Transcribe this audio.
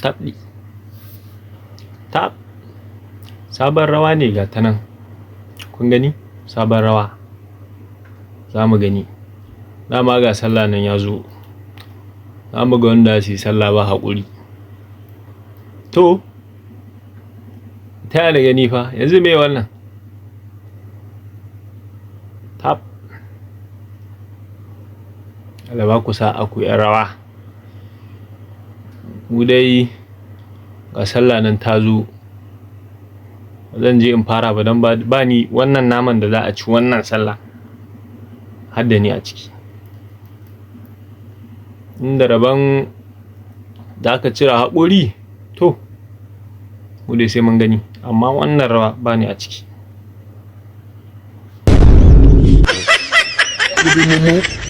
Taɓɗi. Tab. Sabon rawa ne ga ta nan. Kun gani? Sabon rawa. Za mu gani. Dama ga sallah nan ya zo. Za mu ga wanda su yi sallah ba haƙuri. To, ta yana gani fa? Yanzu me wannan? Tab. Allah ba ku sa'a ku 'yan rawa. Mu dai ga sallah nan ta zo. Ba zan je in fara ba don ba ni wannan naman da za a ci wannan sallah, har da ni a ciki. Inda rabon da aka cire haƙori, to, mu dai sai mun gani. Amma wannan rawa ba ni a ciki. You be mumu.